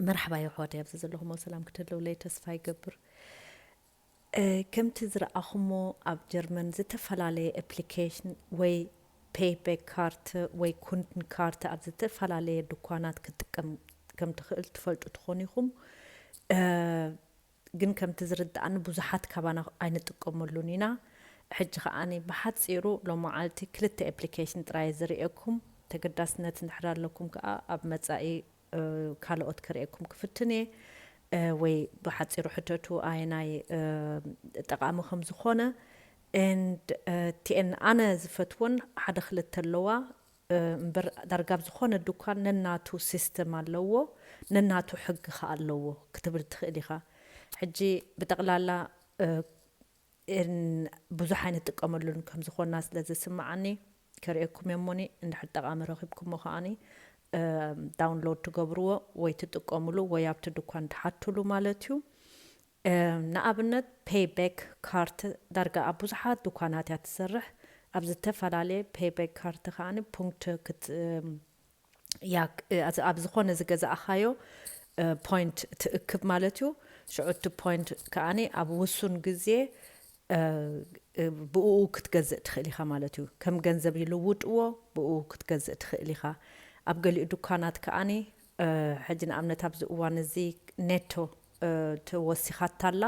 መርሓባ የሕዋተይ፣ ኣብዚ ዘለኹሞ ሰላም ክትህልውለይ ተስፋ ይገብር። እ፣ ከምቲ ዝረኣኹሞ ኣብ ጀርመን ዝተፈላለየ ኣፕሊኬሽን ወይ ፔይቤክ ካርት ወይ ኩንድን ካርት ኣብ ዝተፈላለየ ድኳናት ክትጥቀም ከም ትኽእል ትፈልጡ ትኾኑ ኢኹም። እ፣ ግን ከምቲ ዝርድኣኒ ብዙሓት ካባና ኣይንጥቀመሉን ኢና። ሕጂ ከዓኒ ብሓጺሩ ሎመዓልቲ ክልተ ኣፕሊኬሽን ጥራይ ዝርእየኩም። ተገዳስነት እንድሕር ኣለኩም ከኣ ኣብ መጻኢ እ፣ ካልኦት ከርእየኩም ክፍትን እየ። እ፣ ወይ ብሓጺሩ ሕተቱ ኣየናይ እ፣ ጠቓሚ ከም ዝኾነ። And እ፣ እቲኤን ኣነ ዝፈትወን ሓደ ክልተ ኣለዋ። እ፣ እምበር ዳርጋ ኣብ ዝኾነ ድኳን ነናቱ ሲስተም ኣለዎ፣ ነናቱ ሕጊ ከኣ ኣለዎ ክትብል ትኽእል ኢኻ። ሕጂ ብጠቕላላ እ፣ እን-፣ ብዙሕ ኣይንጥቀመሉን ከም ዝኾንና ስለ ዝስምዓኒ ከርእየኩም እየ። እሞኒ እንድሕር ጠቓሚ ረኺብኩሞ ከዓኒ እ፣ ዳውንሎድ ትገብርዎ ወይ ትጥቀምሉ ወይ ኣብቲ ድኳን ትሓትሉ ማለት እዩ። እ፣ ንኣብነት ፔይቤክ ካርት ዳርጋ ኣብ ብዙሓት ድኳናት እያ ትሰርሕ። ኣብ ዝተፈላለየ ፔይቤክ ካርት ከዓኒ ፑንክት ክት-፣ እም፣ ያ፣ እ፣ ኣብ፣ ኣብ ዝኾነ ዝገዛእኻዮ እ፣ ፖይንት ትእክብ ማለት እዩ። ሽዑ እቲ ፖይንት ከዓኒ ኣብ ውሱን ግዜ እ፣ እ፣ ብእኡ ክትገዝእ ትኽእል ኢኻ ማለት እዩ። ከም ገንዘብ ይልውጥዎ፣ ብእኡ ክትገዝእ ትኽእል ኢኻ። ኣብ ገሊኡ ድኳናት ከዓኒ እ፣ ሕጂ ንኣብነት ኣብዚ እዋን እዚ ኔቶ እ፣ ተወሲኻታ ኣላ።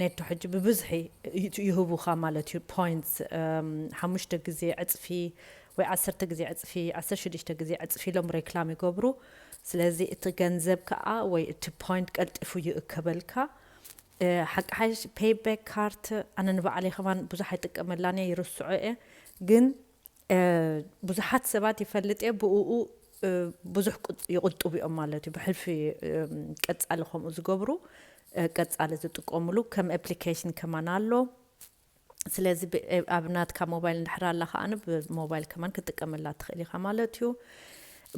ኔቶ ሕጂ ብብዝሒ ይ-፣ ይህቡኻ ማለት እዩ። ፖይንትስ እም፣ ሓሙሽተ ግዜ ዕጽፊ ወይ ዓሰርተ ግዜ ዕጽፊ፣ ዓሰርተ ሽዱሽተ ግዜ ዕጽፊ ኢሎም ሬክላም ይገብሩ። ስለዚ እቲ ገንዘብ ከኣ ወይ እቲ ፖይንት ቀልጢፉ ይእከበልካ። እ፣ ሓቂ ሓይሽ ፔይቤክ ካርት ኣነ ንባዕለይ ከማን ብዙሕ ኣይጥቀመላን እየ፣ ይርስዖ እየ። ግን እ፣ ብዙሓት ሰባት ይፈልጥ እየ፣ ብእኡ እ፣ ብዙሕ ቁጥ-፣ ይቁጥቡ እዮም ማለት እዩ። ብሕልፊ እም፣ ቀጻሊ ከምኡ ዝገብሩ እ፣ ቀጻሊ ዝጥቀምሉ ከም ኣፕሊኬሽን ከማን ኣሎ። ስለዚ ብ-፣ እ፣ ኣብ ናትካ ሞባይል እንድሕር ኣላ ከኣ ብሞባይል ከማን ክትጥቀመላ ትኽእል ኢኻ ማለት እዩ።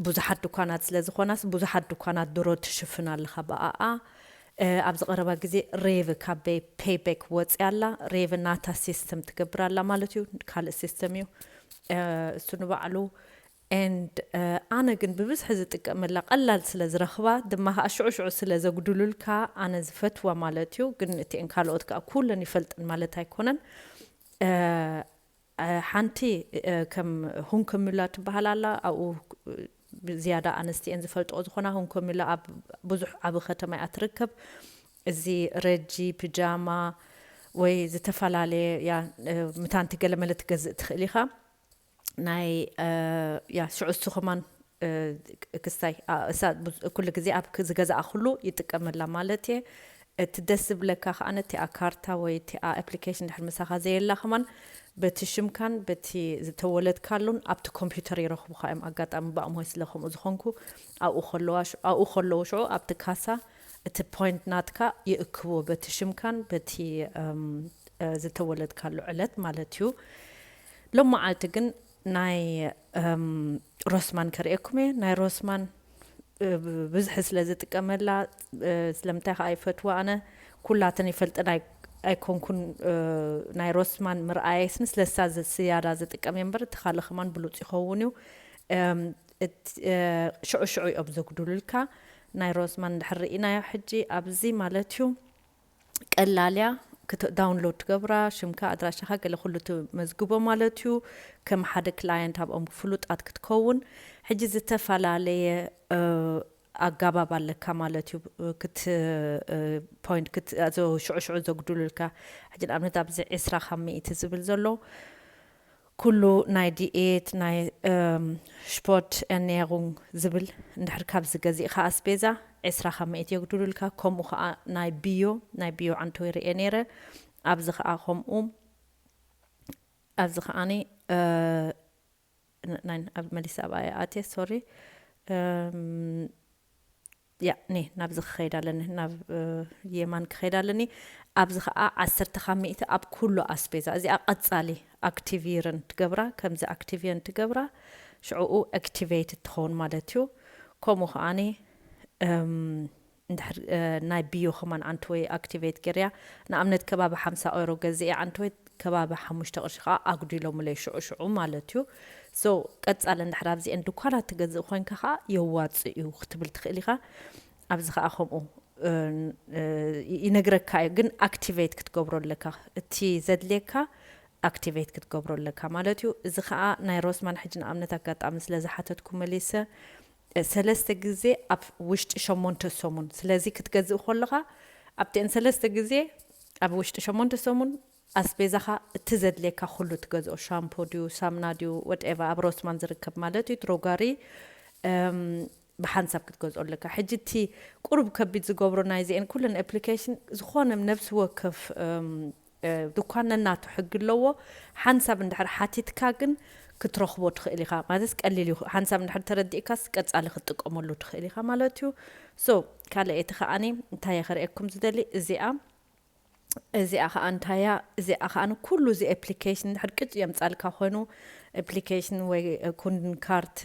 ብዙሓት ድኳናት ስለ ዝኾናስ ብዙሓት ድኳናት ድሮ ትሽፍን ኣለኻ ብኣኣ። እ፣ ኣብዚ ቀረባ ግዜ ሬቭ ካብ ፔይቤክ ወፅያ ኣላ። ሬቭ ናታ ሲስተም ትገብር ኣላ ማለት እዩ። ካልእ ሲስተም እዩ እ፣ እሱ ንባዕሉ። And እ፣ ኣነ ግን ብብዝሒ ዝጥቀመላ ቀላል ስለ ዝረኽባ ድማ ከዓ ሽዑ ሽዑ ስለ ዘጉድሉልካ ኣነ ዝፈትዋ ማለት እዩ። ግን እቲአን ካልኦት ከዓ ኩለን ይፈልጥን ማለት ኣይኮነን። እ፣ እ፣ ሓንቲ እ፣ ከም ሁንከሙላ ትበሃል ኣላ። ኣብኡ ዝያዳ ኣንስቲ እየን ዝፈልጥኦ ዝኾና። ሁንከሙላ ኣብ ብዙሕ ዓቢ ከተማ እያ ትርከብ። እዚ ረጂ፣ ፒጃማ ወይ ዝተፈላለየ ያ እ፣ ምታንቲ ገለመለ ትገዝእ ትኽእል ኢኻ። ናይ እ፣ ያ ሽዑ እሱ ከማን እ፣ ክስታይ ኣ፣ እሳ ብዙ-፣ ኩሉ ግዜ ኣብ ክ-፣ ዝገዛእኩሉ ይጥቀመላ ማለት እየ። እቲ ደስ ዝብለካ ከኣ ነቲኣ ካርታ ወይ እቲኣ ኣፕሊኬሽን ድሕር ምሳኻ ዘየላ ከማን በቲ ሽምካን በቲ ዝተወለድካሉን ኣብቲ ኮምፒውተር ይረኽቡኻ እዮም። ኣጋጣሚ ብኣእምሆይ ስለ ከምኡ ዝኾንኩ ኣብኡ ከለዋ ሽ-፣ ኣብኡ ከለዉ ሽዑ ኣብቲ ካሳ እቲ ፖይንት ናትካ ይእክብዎ በቲ ሽምካን በቲ እም፣ እ፣ ዝተወለድካሉ ዕለት ማለት እዩ። ሎም መዓልቲ ግን ናይ እም፣ ሮስማን ከርእየኩም እየ። ናይ ሮስማን እ፣ ብ-፣ ብዝሒ ስለ ዝጥቀመላ እ፣ ስለምንታይ ከዓ ይፈትዋ ኣነ ኩላተን ይፈልጠን ኣይ-፣ ኣይኮንኩን እ፣ ናይ ሮስማን ምርኣየስኒ ስለሳ ዝ-፣ ስያዳ ዝጥቀም እየ እምበር እቲ ካልእ ከማን ብሉፅ ይኸውን እዩ። እም፣ እት-፣ እ፣ ሽዑ ሽዑ እዮም ዘጉድሉልካ። ናይ ሮስማን እንድሕር ርኢናዮ ሕጂ ኣብዚ ማለት እዩ ቀላል እያ። ክት-፣ ዳውንሎድ ትገብራ፣ ሽምካ፣ ኣድራሻኻ፣ ገለ ኩሉ ትመዝግቦ ማለት እዩ። ከም ሓደ ክላየንት ኣብኦም ፍሉጣት ክትከውን። ሕጂ ዝተፈላለየ እ፣ ኣጋባብ ኣለካ ማለት እዩ። ክት-፣ እ፣ ፖይንት ክት-፣ እዞ ሽዑ ሽዑ ዘጉድሉልካ። ሕጂ ንኣብነት ኣብዚ ዕስራ ካብ ሚእቲ ዝብል ዘሎ ኩሉ ናይ ዲኤት፣ ናይ እም፣ ስፖርት ኤርኔሩንግ ዝብል እንድሕር ካብዚ ገዚእኻ ኣስቤዛ ዕስራ ካብ ሚእቲ የጉድሉልካ። ከምኡ ኸዓ ናይ ቢዮ፣ ናይ ቢዮ ዓንተወይ ርእየ ነይረ። ኣብዚ ኸዓ ከምኡ፣ ኣብዚ ኸዓኒ እ፣ ን-፣ ናይ ኣብ መሊሳ ኣብኣ እየ ኣትየ፣ ሶሪ። እም፣ ያ፣ ኔ ናብዚ ክኸይድ ኣለኒ፣ ናብ እ፣ የማን ክኸይድ ኣለኒ። ኣብዚ ኸዓ ዓሰርተ ካብ ሚእቲ ኣብ ኩሉ ኣስቤዛ። እዚኣ ቀጻሊ ኣክቲቪርን ትገብራ፣ ከምዚ ኣክቲቪርን ትገብራ፣ ሽዕኡ ኣክቲቬት ትኸውን ማለት እዩ። ከምኡ ኸዓኒ እም፣ እንድሕር እ፣ ናይ ቢዮ ከማን ዓንተወይ ኣክቲቬት ገይረያ። ንኣብነት ከባቢ ሓምሳ ኦሮ ገዚኤ ዓንተወይ ከባቢ ሓሙሽተ ቅርሺ ከዓ ኣጉዲሎምለይ ሽዑ ሽዑ ማለት እዩ። ሶ ቀጻሊ እንድሕር ኣብዚአን ድኳናት ትገዝእ ኮይንካ ከዓ የዋፅእ እዩ ክትብል ትኽእል ኢኻ። ኣብዚ ከዓ ከምኡ ይነግረካ እዩ። ግን ኣክቲቬት ክትገብሮ ኣለካ። እቲ ዘድልየካ ኣክቲቬት ክትገብሮ ኣለካ ማለት እዩ። እዚ ከዓ ናይ ሮስማን ሕጂ ንኣብነት ኣጋጣሚ ስለ ዝሓተትኩ መሊሰ ሰለስተ ግዜ ኣብ ውሽጢ ሸሞንተ ሰሙን። ስለዚ ክትገዝእ ከለኻ ኣብቲአን ሰለስተ ግዜ ኣብ ውሽጢ ሸሞንተ ሰሙን ኣስቤዛኻ እቲ ዘድልየካ ኩሉ ትገዝኦ። ሻምፖ ድዩ፣ ሳምና ድዩ፣ ወደኤቨር ኣብ ሮስማን ዝርከብ ማለት እዩ። ድሮጋሪ ብሓንሳብ ክትገዝኦ ኣለካ። ሕጂ እቲ ቁሩብ ከቢድ ዝገብሮ ናይዚአን ኩለን ኣፕሊኬሽን ዝኾነ ነብሲ ወከፍ ድኳን ነናቱ ሕጊ ኣለዎ። ሓንሳብ እንድሕር ሓቲትካ ግን ክትረኽቦ ትኽእል ኢኻ። ማለት ቀሊል እዩ። ሓንሳብ እንድሕር ተረዲእካስ ቀጻሊ ክትጥቀመሉ ትኽእል ኢኻ ማለት እዩ። ሶ ካልኣይቲ ከዓኒ እንታይ እየ ከርእየኩም ዝደሊ፣ እዚኣ እዚኣ ከዓ እንታያ እዚኣ ከዓ ንኩሉ እዚ ኣፕሊኬሽን እንድሕር ቅጭ የምፃልካ ኮይኑ ኣፕሊኬሽን ወይ ኩንድን ካርት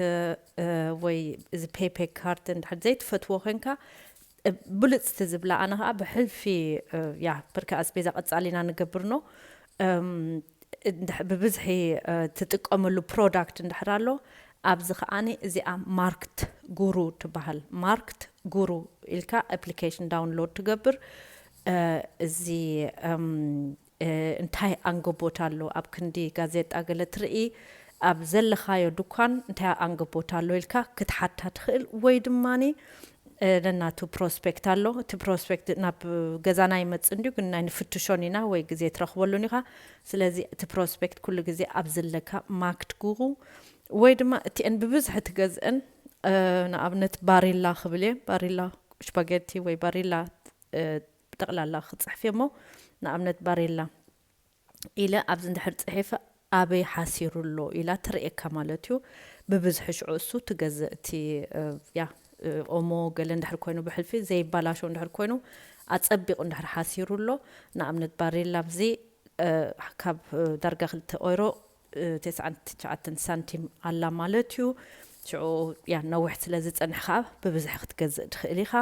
ወይ እዚ ፔይፔክ ካርት እንድሕር ዘይትፈትዎ ኮንካ ብልፅቲ ዝብላ ኣነ ከዓ ብሕልፊ ያ ብርኪ ኣስቤዛ ቀፃሊና ንገብርኖ ብብዝሒ ትጥቀመሉ ፕሮዳክት እንድሕር ኣሎ ኣብዚ ከዓኒ እዚኣ ማርክት ጉሩ ትበሃል። ማርክት ጉሩ ኢልካ ኣፕሊኬሽን ዳውንሎድ ትገብር። እዚ እንታይ ኣንገቦት ኣሎ ኣብ ክንዲ ጋዜጣ ገለ ትርኢ ኣብ ዘለኻዮ ድኳን እንታይ ኣንገቦት ኣሎ ኢልካ ክትሓታ ትኽእል ወይ ድማኒ ነናቱ ፕሮስፔክት ኣሎ። እቲ ፕሮስፔክት ናብ ገዛና ይመጽእ እንድዩ ግን ናይ ንፍትሾን ኢና ወይ ግዜ ትረኽበሉን ኢኻ። ስለዚ እቲ ፕሮስፔክት ኩሉ ግዜ ኣብ ዘለካ ማክት ጉሩ ወይ ድማ እቲአን ብብዝሒ ትገዝአን ንኣብነት ባሪላ ክብል እየ። ባሪላ ሽፓጌቲ ወይ ባሪላ ብጠቕላላ ክፅሕፍ እሞ ንኣብነት ባሪላ ኢለ ኣብዚ እንድሕር ፅሒፈ ኣበይ ሓሲሩ ኣሎ ኢላ ትርእየካ ማለት እዩ። ብብዝሒ ሽዑ እሱ ትገዝእ እቲ ያ ኦሞ ገለ እንድሕር ኮይኑ ብሕልፊ ዘይባላሸው እንድሕር ኮይኑ ኣፀቢቑ እንድሕር ሓሲሩ ኣሎ ንኣብነት ባሬላ ኣብዚ ካብ ዳርጋ ክልተ ኦይሮ ተስዓን ትሽዓተን ሳንቲም ኣላ ማለት እዩ። ሽዑ ያ ነዊሕ ስለ ዝፀንሕ ከዓ ብብዝሒ ክትገዝእ ትኽእል ኢኻ።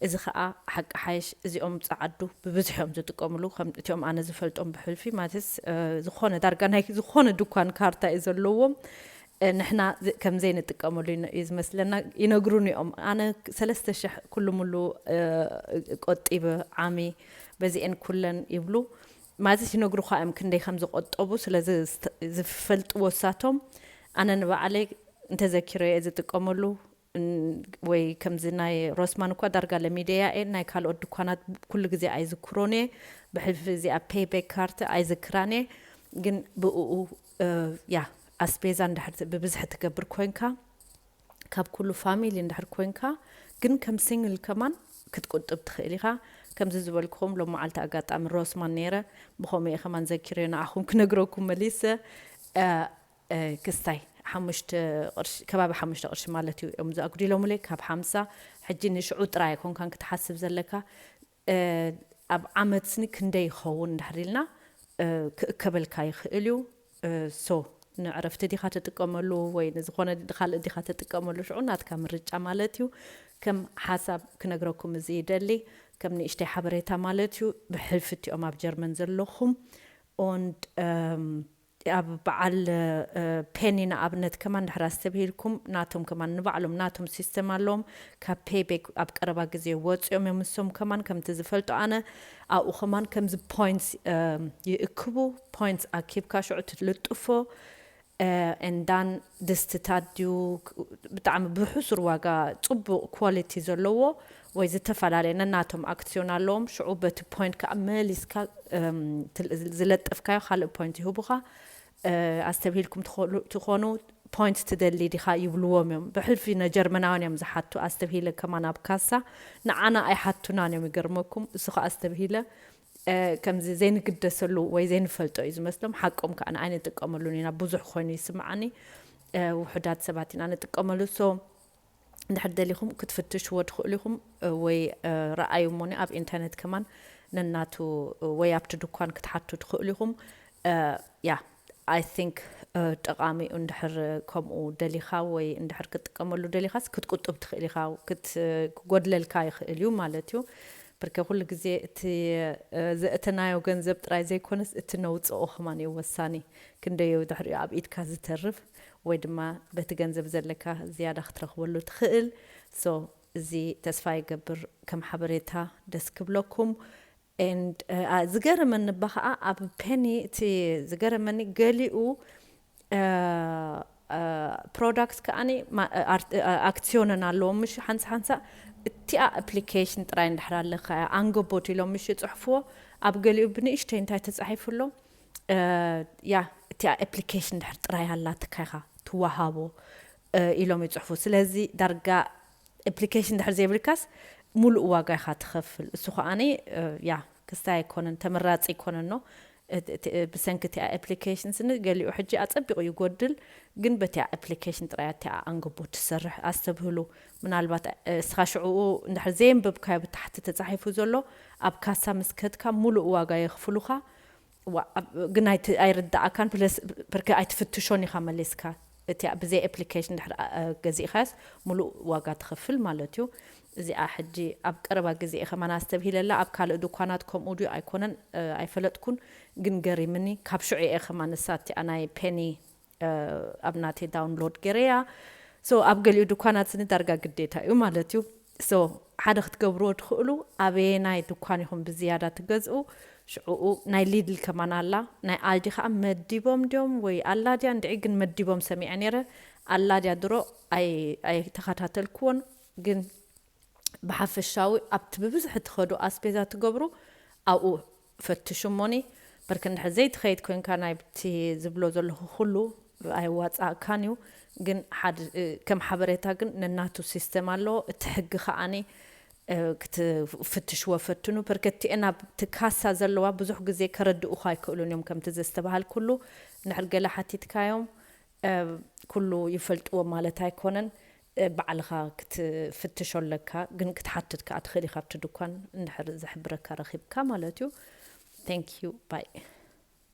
እዚ ከዓ ሓቂ ሓይሽ እዚኦም ፀዓዱ ብብዝሒ እዮም ዝጥቀምሉ። ከም እቲኦም ኣነ ዝፈልጦም ብሕልፊ ማለትስ ዝኾነ ዳርጋ ናይ ዝኾነ ድኳን ካርታ እዩ ዘለዎም። ንሕና ከም ዘይንጥቀመሉ እዩ ዝመስለና። ይነግሩኒ እዮም ኣነ ሰለስተ ሽሕ ኩሉ ሙሉ ቆጢበ ዓሚ በዚኤን ኩለን ይብሉ። ማለት ይነግሩኻ እዮም ክንደይ ከም ዝቆጠቡ ስለ ዝፈልጥዎ እሳቶም። ኣነ ንባዕለይ እንተዘኪረ እየ ዝጥቀመሉ። ወይ ከምዚ ናይ ሮስማን እኳ ዳርጋ ለሚደያ እየ ናይ ካልኦት ድኳናት ኩሉ ግዜ ኣይዝክሮን እየ። ብሕልፊ እዚኣ ፔይቤክ ካርት ኣይዝክራን እየ። ግን ብእኡ ያ ኣስቤዛ እንድሕር ብብዝሒ ትገብር ኮንካ ካብ ኩሉ ፋሚሊ እንድሕር ኮንካ ግን ከም ሲንግል ከማን ክትቁጥብ ትኽእል ኢኻ። ከምዚ ዝበልኩኹም ሎም መዓልቲ ኣጋጣሚ ሮስማን ነይረ። ብኸምኡ እየ ከማን ዘኪረ ንዓኹም ክነግረኩም መሊሰ። ክስታይ ሓሙሽተ ቅርሺ ከባቢ ሓሙሽተ ቅርሺ ማለት እዩ እዮም ዝኣጉዲሎምለይ ካብ ሓምሳ። ሕጂ ንሽዑ ጥራይ ኣይኮንካን ክትሓስብ ዘለካ። ኣብ ዓመት ስኒ ክንደይ ይኸውን እንድሕር ኢልና ክእከበልካ ይኽእል እዩ። ሶ ንዕረፍቲ ዲኻ ትጥቀመሉ ወይ ንዝኾነ ካልእ ዲኻ ትጥቀመሉ ሽዑ ናትካ ምርጫ ማለት እዩ። ከም ሓሳብ ክነግረኩም እዚ ይደሊ ከም ንእሽተይ ሓበሬታ ማለት እዩ። ብሕልፊ እቲኦም ኣብ ጀርመን ዘለኹም und ኣብ በዓል ፔኒ ንኣብነት ከማን ድሕር ኣስተብሂልኩም ናቶም ከማን ንባዕሎም ናቶም ሲስተም ኣለዎም። ካብ ፔይቤክ ኣብ ቀረባ ግዜ ወፂኦም እዮም ንሶም ከማን ከምቲ ዝፈልጦ ኣነ ኣብኡ ከማን ከምዚ ፖይንትስ ይእክቡ። ፖይንትስ ኣኪብካ ሽዑ ትልጥፎ and then ድስትታት ድዩ ብጣዕሚ ብሕሱር ዋጋ ፅቡቕ ኳሊቲ ዘለዎ ወይ ዝተፈላለየ ነናቶም ኣክስዮን ኣለዎም። ሽዑ በቲ ፖይንት ከዓ መሊስካ ዝለጠፍካዮ ካልእ ፖይንት ይህቡኻ። ኣስተብሂልኩም ትኾኑ ፖይንት ትደሊ ዲኻ ይብልዎም እዮም። ብሕልፊ ነጀርመናውያን እዮም ዝሓቱ። ኣስተብሂለ ከማን ኣብ ካሳ ንዓና ኣይሓቱናን እዮም ይገርመኩም። እሱ ከዓ ኣስተብሂለ ከምዚ ዘይንግደሰሉ ወይ ዘይንፈልጦ እዩ ዝመስሎም። ሓቆም ከዓ ንኣይ ንጥቀመሉን ኢና ብዙሕ ኮይኑ ይስምዓኒ። ውሑዳት ሰባት ኢና ንጥቀመሉ። ሶ እንድሕር ደሊኹም ክትፍትሽዎ ትኽእሉ ኢኹም ወይ ረኣዩ እሞኒ ኣብ ኢንተርነት ከማን ነናቱ ወይ ኣብቲ ድኳን ክትሓቱ ትኽእሉ ኢኹም። ያ I think ጠቓሚ እዩ እንድሕር ከምኡ ደሊኻ ወይ እንድሕር ክትጥቀመሉ ደሊኻስ ክትቁጥብ ትኽእል ኢኻ። ክጎድለልካ ይኽእል እዩ ማለት እዩ። ብርከ ኩሉ ግዜ እቲ ዘእተናዮ ገንዘብ ጥራይ ዘይኮነስ እቲ ነውፅኦ ከማን እዩ ወሳኒ። ክንደይ እዩ ድሕሪኡ ኣብ ኢድካ ዝተርፍ ወይ ድማ በቲ ገንዘብ ዘለካ ዝያዳ ክትረኽበሉ ትኽእል። So እዚ ተስፋ ይገብር ከም ሓበሬታ ደስ ክብለኩም። And ዝገረመኒ እባ ከዓ ኣብ ፔኒ እቲ ዝገረመኒ ገሊኡ ፕሮዳክት ከዓኒ ኣክሲዮንን ኣለዎ ምሽ ሓንሳ ሓንሳ እቲኣ ኣፕሊኬሽን ጥራይ እንድሕር ኣለካ ኣንገቦት ኢሎም ምሽ ይፅሕፍዎ። ኣብ ገሊኡ ብንእሽተይ እንታይ ተፃሒፉ ኣሎ? ያ እቲኣ ኣፕሊኬሽን ድሕር ጥራይ ኣላትካ ኢኻ ትወሃቦ ኢሎም ይፅሕፉ። ስለዚ ዳርጋ ኣፕሊኬሽን ድሕር ዘይብልካስ ሙሉእ ዋጋ ኢኻ ትኸፍል። እሱ ከዓኒ ያ ክስታይ ኣይኮነን፣ ተመራፂ ኣይኮነን ኖ። ብሰንኪ እቲኣ ኣፕሊኬሽን ስኒ ገሊኡ ሕጂ ኣፀቢቑ ይጎድል፣ ግን በቲኣ ኣፕሊኬሽን ጥራይ እቲኣ ኣንግቦ ትሰርሕ ኣስተብህሉ። ምናልባት እስኻ ሽዕኡ እንድሕር ዘየንበብካዮ ብታሕቲ ተፃሒፉ ዘሎ ኣብ ካሳ ምስ ከድካ ሙሉእ ዋጋ የኽፍሉኻ። ግን ኣይርዳእካን ፕለስ ብርክ ኣይትፍትሾን ኢኻ መሊስካ። እቲኣ ብዘይ ኣፕሊኬሽን ድሕር ገዚእካስ ሙሉእ ዋጋ ትኸፍል ማለት እዩ። እዚኣ ሕጂ ኣብ ቀረባ ግዜ እየ ከማን ኣስተብሂለላ። ኣብ ካልእ ድኳናት ከምኡ ድዩ ኣይኮነን ኣይፈለጥኩን፣ ግን ገሪምኒ። ካብ ሽዑ እየ ከማን ንሳ እቲኣ ናይ ፔኒ ኣብ ናተይ ዳውንሎድ ገይረያ። So ኣብ ገሊኡ ድኳናት ስኒ ዳርጋ ግዴታ እዩ ማለት እዩ። So ሓደ ክትገብርዎ ትኽእሉ ኣበየናይ ድኳን ኢኹም ብዝያዳ ትገዝኡ፣ ሽዕኡ ናይ ሊድል ከማን ኣላ። ናይ ኣልዲ ከዓ መዲቦም ድዮም ወይ ኣላ ድያ እንድዒ ግን መዲቦም ሰሚዐ ነይረ። ኣላ ድያ ድሮ ኣይተኸታተልክዎን፣ ግን ብሓፈሻዊ ኣብቲ ብብዝሒ ትኸዱ ኣስቤዛ ትገብሩ ኣብኡ ፈትሹ እሞኒ። በርክ እንድሕር ዘይትኸይድ ኮንካ ናይብቲ ዝብሎ ዘለኹ ኩሉ ኣይዋፃእካን እዩ። ግን ከም ሓበሬታ ግን ነናቱ ሲስተም ኣለዎ። እቲ ሕጊ ከዓኒ ክትፍትሽዎ ፈትኑ። በርከቲኤን ኣብቲ ካሳ ዘለዋ ብዙሕ ግዜ ከረድኡኻ ኣይክእሉን እዮም። ከምቲ ዘስተባሃል ኩሉ እንድሕር ገለ ሓቲትካዮም ኩሉ ይፈልጥዎ ማለት ኣይኮነን። ባዕልኻ ክትፍትሾ ኣለካ፣ ግን ክትሓትት ከዓ ትኽእል ኢኻ ኣብቲ ድኳን እንድሕር ዝሕብረካ ረኺብካ ማለት እዩ። Thank you bye።